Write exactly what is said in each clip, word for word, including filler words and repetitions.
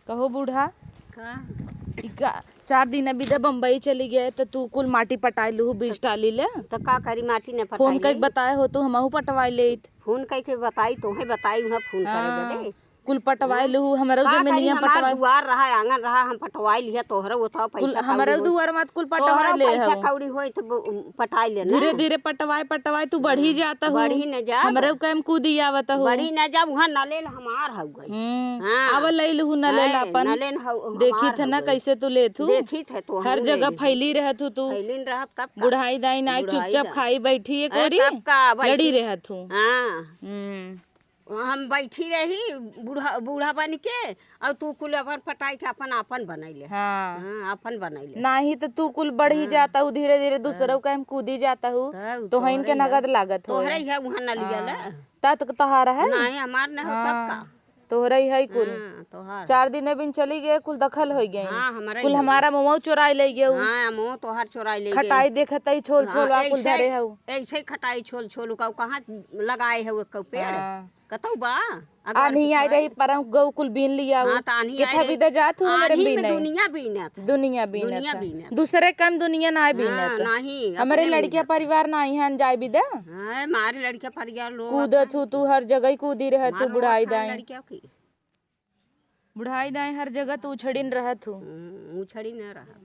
कहो बूढ़ा। का? ई का, चार दिन अभी त बम्बई चली गए, त तू कुल माटी पटाई लूहू, बीज टाली ले। त का करी, माटी न पटाई फोन कइके ले। बताए हो, तू हमहू पटवाई लेइत। फोन कइके बताई, तोहे बताई, उहाँ फोन करे हाँ, बदे। कुल पटवाई हाँ। लूहू, हमरो का करी, जमीनिया हमार पटवाई। दुआर रहा, आंगन रहा, हम पटवाई लिहा, तोहरो उठाओ कुल पैसा हमरो कौड़ी हो। दुआर मत कुल पटवाई तोहरो ले पैसा हो। कौड़ी होई त ब-, पटाई लेना। धीरे धीरे पटवाई पटवाई तू बढ़ी हाँ। जात हू। बढ़ी न जा। हमरो कम कूदी आवत हू। बढ़ी न जा, उहाँ नलेल हमार हउ गई। हम्म। हाँ। आवा लई लूहू नलेल आए, अपन। नलेन हउ, देखी हमार थे हउ ना गई। कैसे तू लेत हू। देखी थे तो हर हम जगह ले फैली रहत हू तू। फैलिन रहब तब का? बुढ़ाई दाई ना बुढ़ाई चुपचाप दाई। खाई बैठी एक ए, ओरी, तब का बैठी? लड़ी रहत हू। हाँ। हम्म। हम बैठी रही बूढ़ा, बूढ़ा बन के, और तू कुल अपन पटाई के अपन, अपन बनाई ले। हाँ। हाँ, अपन बनाई ले। नाही त तू कुल बढ़ी हाँ। जात हू, धीरे धीरे दूसरों हाँ। का हम कूदी जात हू, तब तोहइन के तोहरे नगद है। लागत हो। तोहरे ही है वहाँ न लिया हाँ। ला। तात के तोहार है? नाही, हमार न हो, तब हाँ। का? तोहरे ही है कुल। हाँ, तोहार। चार दिन बिन चली गए, कुल दखल हो गए। हाँ, हमारा कुल ही है। हमारा मुँह चोराई ले गए। हाँ, मुँह तोहार चोराई ले गए। खटाई देखत ही छोल हाँ, छोल आ कुल ऐसे, धरे हऊ। ऐसे ही खटाई छोल छोल का कहाँ लगाए है वो पेड़? हाँ। कतौ बा? अगर आन्ही आई रही, परम गऊ कुल बीन लिया हाँ, हो। त आन्ही आई केथा रही। बिदा जात हो, हमरे आन्ही में बीने। दुनिया बीनत। दुनिया बीनत दुनिया है। बीनत। दूसरे काम दुनिया ना हाँ, बीनत। नाही, हमरे अपने लड़किया बीनत। परिवार ना आई हन जाए बिदा। हाँ, हमारे लड़किया परिवार लोग कूदत अपन हूँ, तू हर जगह ही कूदी रहत हूँ, मार बुढ़ाई मार दाई। लड़किया की। बुढ़ाई दाई हर जगह तू उछड़िन रहत हूँ। हम्म, उछड़ी ना रहा।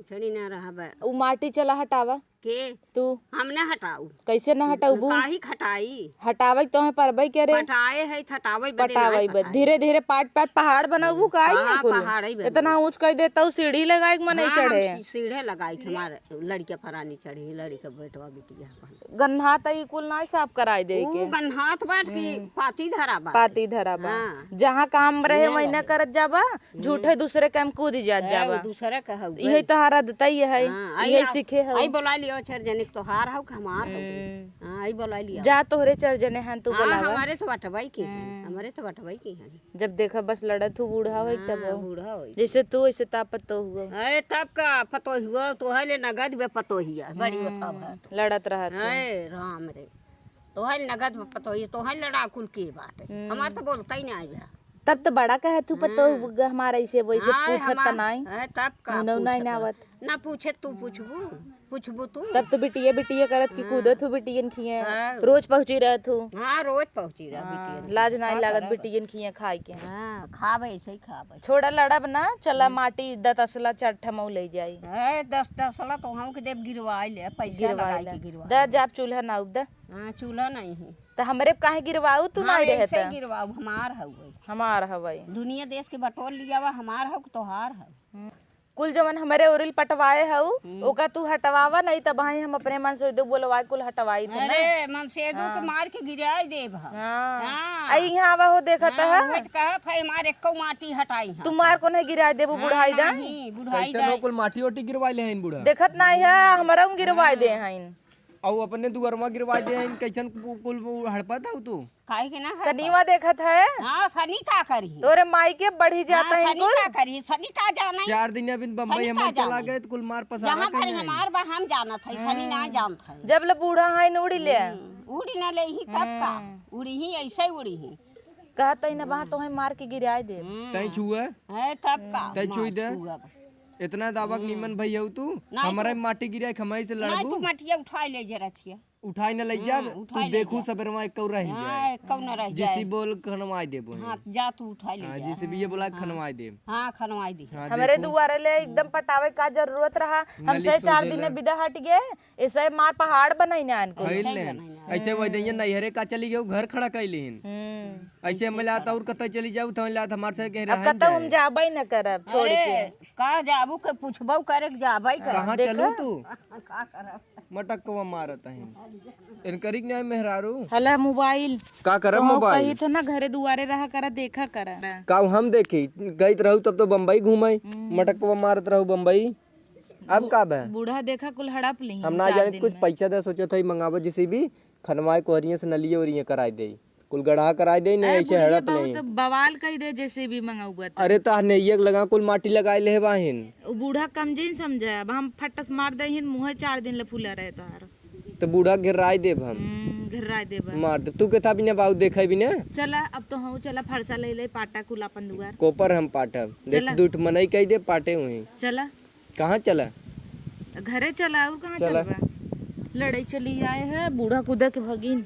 उछड़ी ना रहा बा। उ माटी चला हटावा। के? तू। हम ना हटाऊ। कैसे ना हटाऊ बू? काहे हटाई? हटावे के तोहे परबे करे। पटाए है, हटावे बदे पटावे नहीं बद-, पटाई। धीरे धीरे पाट पाट पहाड़ बनाऊ का आई हाँ, है कुल? पहाड़ ही बना। इतना ऊंच कर देता हूँ, सीढ़ी लगाए के मन नहीं हाँ, हम चढ़े। सी-, सीढ़े लगाई के हमारे लड़के फरानी चढ़ी, लड़के बेटवा बिटिया अपन। गन्हात ई कुल ना साफ कराई दे ऊ के। गन्हात बाट की हम्म। पाती धरा बा। पाती धरा बा। हाँ। जहाँ काम रहे नहीं वही ना रहे। करत जाबा, हम्म। झूठे दूसरे काम कूद जात ए, जाबा। दूसरे का हउ इहे गई। तोहार आदत ही है, हाँ, इहे आई आ-, सीखे हउ। आई बोला लियो चार जने के तोहार हउ कि हमार हउ गई। हम्म। हाँ, आई बोला लियो। जा तोहरे चार जने हन, तू हाँ, बोलावा। हमारे तो बटवाई के हैं, हम्म। हमारे तो बटवाई के हैं। जब देखा बस लड़त हूँ, बूढ़ा होई तब हाँ, हो। बूढ़ा होई। जैसे तू वैसे ता पतो हुआ। अरे तब का पतो हुआ, तोहरे नगद बे पतो हिया, बड़ी हम्म, बतावा। लड़त रहत हो। अरे राम रे, तोहरे नगद बे पतो हिया, तोहरे लड़ा कुल के बाटे। हम्म। हमार तो बोलता ही नहीं आया। तब तो बड़ा कहत हूँ, पतो हाँ। हुआ हमारा ऐसे वैसे हाँ, पूछत हमार, त नाई। अरे तब का उन्हें नहीं पूछत ना ना। आवत। ना पूछे तू पूछबू, पूछबू तू। तब तो बिटिया बिटिया करत की हाँ। कूदत हूँ बिटियन खिए। हाँ। रोज पहुँची रहत हूँ। हाँ, रोज पहुँची रह हाँ, बिटियन लाज खिए। नाई का लागत करब? बिटियन खिए खाए के। हाँ, खाबे ऐसे ही खाबे। छोड़ा लड़ब ना, चला हम्म। माटी दतसला चार ठमऊ ले जाई। ए, दस दसला तो हम के देब गिरवाई ले, पैसा गिरवाई लगाई ले। के गिरवाई द ले। जाब चूल्हा नाउब द। हाँ, चूल्हा नहीं है। त हमरे काहे गिरवाऊ तू हाँ, नाई रहे ऐसे ही त? गिरवाऊ, हमार हउए। हमार हवई। दुनिया देश के बटोर लियावा, हमार हउ कि तोहार हउ? हम्म। कुल जवन हमरे ओरिल पटवाए हऊ, हम्म। ओका तू हटवावा, नहीं त भाई हम अपने मन से दे बोलवाए कुल हटवाई थे ना। अरे, मन से दू के हाँ। मार के गिराई देब हम। हाँ। हाँ। आ, इहाँ आवा हो, देखत हाँ, है। उहे त कहत है, मार एक्को माटी हटाई हम। तू मार कोने गिराई देबू, हाँ, बुढ़ाई दा? नहीं, बुढ़ाई कैसे दा। नो कुल माटी ओटी गिरवाई ले हैं बूढ़ा? देखत नहीं है, हमरा उन गिरवाई हाँ। दे हैं। अउ अपने दुअरवा गिरवाई दे हैं, कैसन कु-, कुल हड़पत हऊ तू? काहे के ना है? सनीवा देखत है। हाँ, सनी का करी? तोरे माई के बढ़ी जाता हाँ, है सनी कुल। का करी? सनी का जाना है? चार दिन अभी बम्बई सनी हम का चला जाना है? गए तो कुल मार पसारा जहाँ कहीं भरी नहीं। हमार बा, हम जानत है, सनी ना हम्म। जानत है। जब ले बूढ़ा है न उड़ी ले। हम्म, उड़ी ना ले ही तब का? हम्म। उड़ी ही, ऐसे ही उड़ी ही। कहत है ना, वहाँ तोहे मार के गिराए दे। हम्म। तैं छुए? है तब का? तैं छुई मार दे? छुआ। इतना दावा के हम्म। निमन भई हऊ तू? नहीं हमारा तो माटी गिराए, खमाई से नहीं लड़बू? तो मटिया उठाई ले जे रखिए। उठाई न लइ जाब, हाँ, तू उठाई ले देखू जा। सबेरवा एक कौ रह हाँ, जाए। एक कौ न रह जाए। जेसीबी बोल खनवाई देबो हाँ, हम। जा तू उठाई ले हाँ, जा। जेसीबी ये बोला हाँ। खनवाई देब। हाँ, खनवाई दे। हाँ, हमरे देखू। दुआरे ले एकदम पटावे का जरूरत रहा। नली हमसे चार सोझे दिन ले। बिदा हट गए, ऐसे मार पहाड़ बनाई ना इनको। भइल सही ने। बनाई ना। ऐसे वही दैया नैहरे का चली गयो, घर खड़ा कैली हिन। हम्म। ऐसे हम लात और कतई चली जाऊ, तो लात हमार से कहीं अब रहन कतौ हम जाए। जाबे न करब छोड़ अरे, के। का जाबू के पूछबो करे के जाबे करब। कहाँ देखा? चलू तू? का करब? मटकवा मारत है। इनकरी के नहीं मेहरारू। हला मोबाइल। का करब तो मोबाइल? कही थे ना घरे दुआरे रहा करा, देखा करा। का हम देखी? गईत रहू तब तो बम्बई घूमे। हम्म। मटकवा मारत रहू बम्बई। अब बू-, का बे? बूढ़ा देखा कुल हड़प ली हम ना चार जाने दिन कुछ में। पैसा दे सोचत है मंगावे जेसीबी खनवाए कोहरिया से नलिये ओरिये कराई दे। कुल गढ़ा कराई दे, नहीं ए, ऐसे बुढ़िया हड़प बहुत नहीं। बवाल कही दे जेसीबी मंगौबा त। अरे त हनेइया के लगा कुल माटी लगाए ले बाहिन। उ बूढ़ा कमजोर समझे, अब हम फटस मार दे हिन, मुँहे चार दिन ले फूला रहे तोहार। तो बूढ़ा घेराई देब हम। हम्म, घेराई देबा। मार देब। तू केथा बिना बाऊ देखे बिना? चला, अब तो हूँ चला, फरसा ले ले, पाटा कुल अपन दुआर। कोपर हम पाटब। देख चला। दुठ मनई कही दे, पाटे हुई। चला। कहाँ चला? घरे चला, और कहाँ चला। चलबा? लड़ाई चली आए है, बूढ़ा कूदा के भगिन।